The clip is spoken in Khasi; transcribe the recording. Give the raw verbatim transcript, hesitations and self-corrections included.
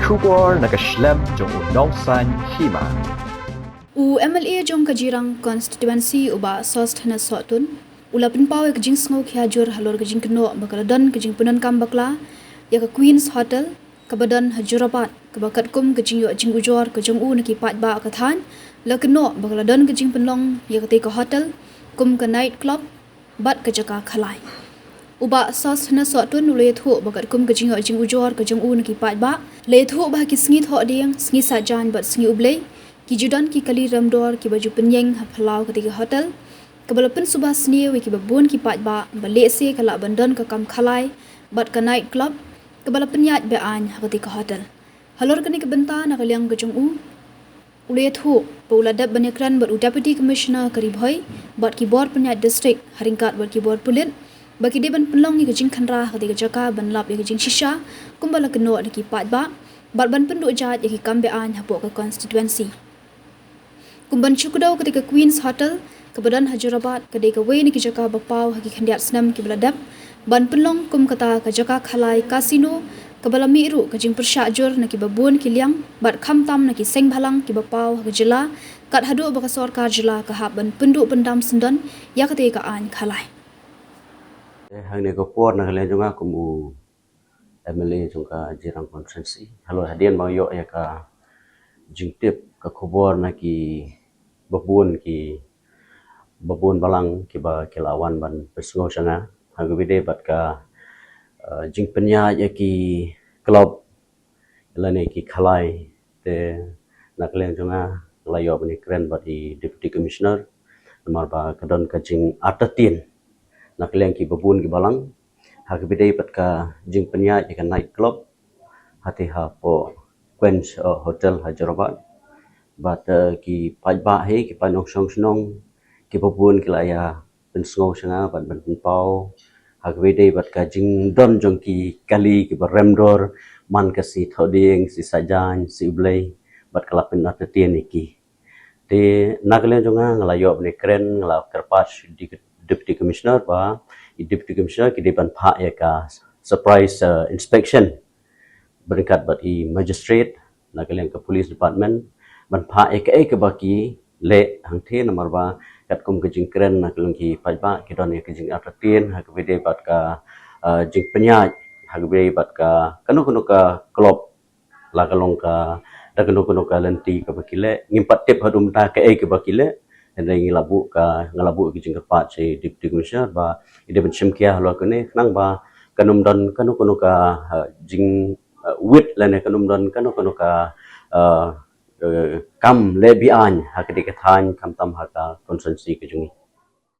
Khubor na ka shlem jong u Nongsaiñ Hima. U M L A jong ka Jirang Constituency, u Bah Sosthenes Sohtun, u la pynpaw ïa ka jingsngewkhia jur halor ka jingkynnoh ba ka la don ka jingpyndonkam bakla ïa ka Queen's Hotel kaba don ha Jorabat, kaba katkum ka jingïoh jingujor ka jong u na ki paidbah ka thaiñ, la kynnoh ba ka la don ka jingpynlong ïa katei ka hotel kum ka night club bad ka jaka khalai. U Bah Sosthenes Sohtun u la ïathuh ba katkum ka jingïoh jingujor ka jong u na ki paidbah, la ïathuh ba ha ki sngi Thohdieng, sngi Saitjaiñ bad sngi U Blei, ki ju don ki kali remdor kiba ju pynïeng ha phyllaw katei ka hotel, kaba la pynsuba sniew ïa kiba bun ki paidbah ba lehse ka lah ban don ka kam khalai bad ka night club kaba la pynïaid be-aiñ ha katei ka hotel. Halor kane ka bynta, na ka liang ka jong u, u la ïathuh ba u la dep ban ïakren bad u Deputy Commissioner ka Ri Bhoi bad ki bor pynïaid district ha ryngkat bad ki bor pulit ba ki dei ban pynlong ïa ka jingkhynra ha katei ka jaka ban lap ïa ka jingshisha kumba la kynnoh da ki paidbah, bad ban pynduh jait ïa ki kam be-aiñ hapoh ka constituency. Kum ban shu kdew, katei ka Queen's Hotel kaba don ha Jorabat ka dei kawei na ki jaka ba paw ha ki khyndiat snem kiba la dep ban pynlong kum kata ka jaka khalai casino, kaba la mih ruh ka jingpyrshah jur na kiba bun ki liang bad khamtam na ki seng bhalang kiba paw ha ka jylla, kat haduh ba ka sorkar jylla ka hap ban pynduh pyndam syndon ïa katei ka aiñ khalai. Eh, hangne ka por, na ka liang jong nga kum u M L A jong ka Jirang Constituency, halor hadien ba nga ïoh ïa ka jingtip, ka khubor na ki babun ki babun balang kiba ki la wan ban pynsngew sha nga ha kaba ïadei bad ka, eh, jingpynïaid ïa ki club lane ki khalai. Te na ka liang jong nga, nga la ïoh ban ïakren bad i Deputy Commissioner, namar ba ka don ka jingartatien na ka liang ki babun ki balang ha kaba ïadei bad ka jingpynïaid ïa ka night club hatei hapoh Queen's, eh, Hotel ha Jorabat. Bad, eh, ki paidbah hi, ki paid nongshong shnong, ki babun ki la ïa pynsngew sha nga bad ban pynpaw ha kaba ïadei bad ka jingdon jong ki kali kiba remdor man ka sngi Thohdieng, sngi Saitjaiñ, sngi U Blei, bad ka la pynartatien ïa ki. Te na ka liang jong nga, nga la ïoh ban ïakren, nga la kyrpad sha i Deputy Commissioner ba i Deputy Commissioner ki dei ban phah ïa ka surprise, eh, inspection ryngkat bad i magistrate na ka liang ka police department ban phah ïa kaei kaba ki leh hangthie, namar ba katkum ka jingkren na ka liang ki paidbah, ki don ïa ka jingartatien ha kaba ïadei bad ka, eh, jingpynïaid ha kaba ïadei bad ka kano kano ka club, la ka long ka da kano kano ka lynti kaba ki leh. Ngim pat tip haduh mynta kaei kaba ki leh. Hynrei ngi la buh ka, nga la buh ka jingkyrpad sha i Deputy Commissioner ba i dei ban shim khia halor kane, khnang ba kan ym don kano kano ka, eh, jing, eh, wit lane kan ym don kano kano ka, eh, eh, kam leh be-aiñ ha katei ka thaiñ, khamtam ha ka constituency ka jong ngi.